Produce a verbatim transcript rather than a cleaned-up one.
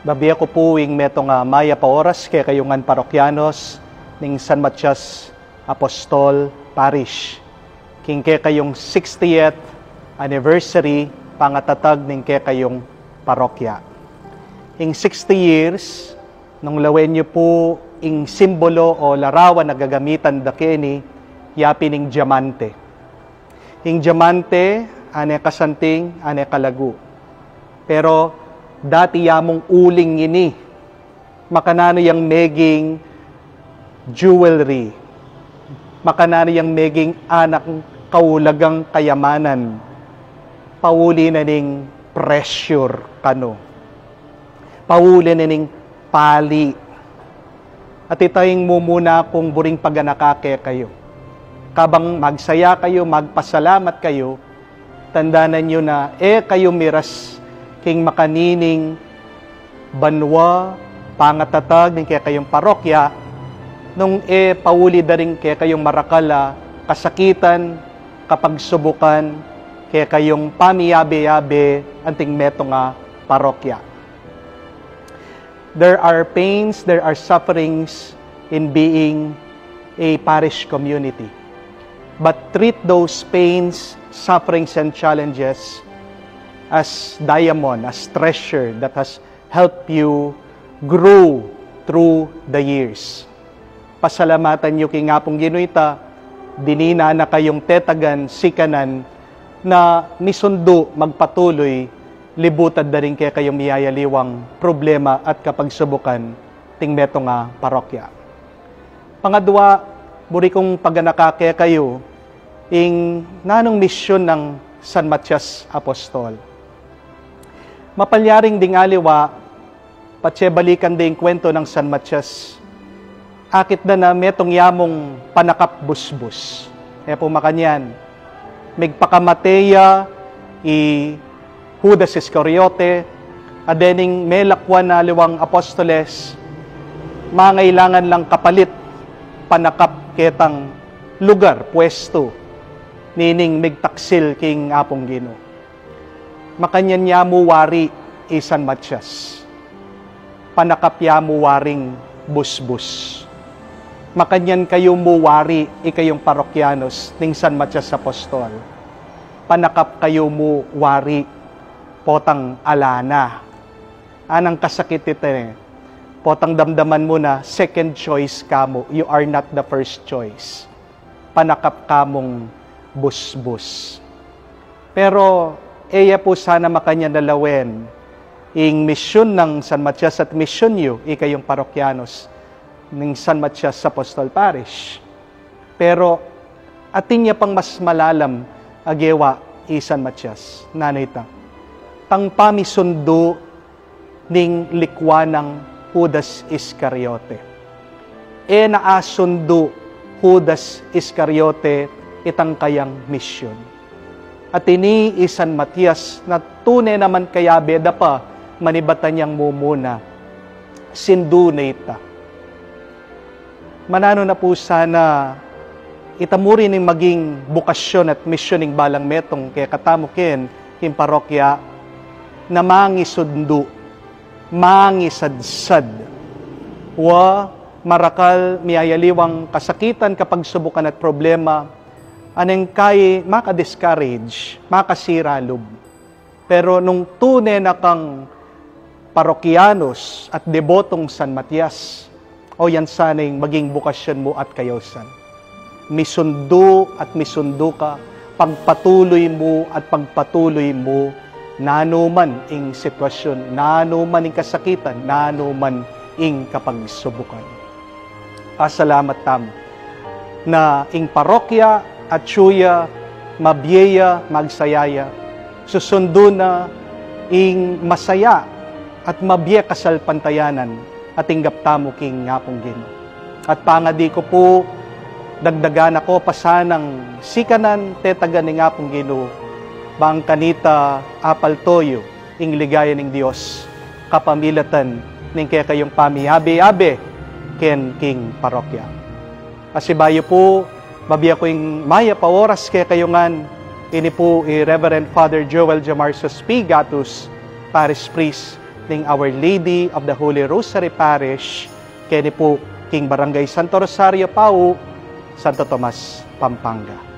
Babie ku pu ing metung a mayap a oras kekayu ngan parokyanos ning San Matias Apostol Parish, king kekayung sixtieth anniversary pangatatag ning kekayung parokya. Ing sixty years, nung lawen yu pu ing simbolo o larawan a gagamitan da keni, ya pin ing diamante. Ing diamante, ane kasanting, ane kalagu. Pero dati ya mung uling ini, makananu yang meging jewelry, makananu yang meging anak kaulagang kayamanan, pauli na ning pressure kanu. Pauli na ning pali. At ita ing mumuna kung buring paganaka kekayu. Kabang magsaya kayu, magpasalamat kayu, tandanan yu na e kayu miras king makanining banua, pangatatag ning kekayung parokya, nung e pauli da ring kekayung marakal a kasakitan, kapagsubukan, kekayung pamiyabe-yabe anting metung a parokya. There are pains, there are sufferings in being a parish community. But treat those pains, sufferings, and challenges as diamond, as treasure that has helped you grow through the years. Pasalamatan yu king Apung Ginu ita, dinina na kayung tetagan, sikanan, na misundu, magpatuloy, libutad da ring kekayung miyayaliwang problema at kapagsubukan ting metung a parokya. Pangadua, buri kung paganaka kekayu ing nanung misyun nang San Matias Apostol. Mapalyaring ding aliwa, patse balikan ding kwento nang San Matias. Akit da na metung ya mung panakap busbus. E pu makanyan, migpakamate ya i Judas Iscariote, a dening melakwan na aliwang apostoles, mangailangan lang kapalit, panakap ketang lugar, puestu, nining migtaksil king Apung Ginu. Makanyan ya mu wari i San Matias. Panakap ya mu waring busbus. Makanyan kayu mu wari, ikayung parokyanos ning San Matias Apostol. Panakap kayu mu wari, potang ala na. Anang kasakit ita e. Potang damdaman mu na second choice ka mu. You are not the first choice. Panakap ka mung busbus. Pero e ya pu sana makanyan a lawen ing misyun nang San Matias at misyun yu, ikayung parokyanos ning San Matias Apostol Parish. Pero atin ya pang mas malalam a gewa i San Matias. Nanu ita? Tang pamisundu ning likwa nang Judas Iscariote. E na asundu Judas Iscariote itang kayang misyun. At ini i San Matias na tune naman kayabe da pa manibatan yang mumuna, sindu na ita. Mananu na pu sana ita mu rin ing maging bukasyon at misyun ning balang metung kekatamu ken king parokya, na mangisundu, mangisadsad wa marakal miyayaliwang kasakitan, kapagsubukan at problema, a neng kai maka-discourage, makasira lub. Pero nung tune na kang parokyanos at debotong San Matias, o yan sana ing maging bukasyon mu at kayausan. Misundu at misundu ka, pagpatuloy mu at pagpatuloy mu, nanu man ing sitwasyon, nanu man ing kasakitan, nanu man ing kapagsubukan. Pasalamat tamu na ing parokya atyu ya, mabie ya, magsaya ya, susundu na ing masaya at mabie kasalpantayanan a tinggap tamu king Apung Ginu. At pangadi ku pu, dagdagan na ko pa sanang sikanan tetagan ning Apung Ginu, bang kanita apalto yu ing ligaya ning Dios kapamilatan ning kekayung pamiabe-abe ken king parokya. Pasibayu pu, mabie ku ing mayap a oras kekayu ngan. Ini pu i Reverend Father Joel Jamarsos P. Gatus, Parish Priest ning Our Lady of the Holy Rosary Parish, keni pu king Barangay Santo Rosario, Pau, Santo Tomas, Pampanga.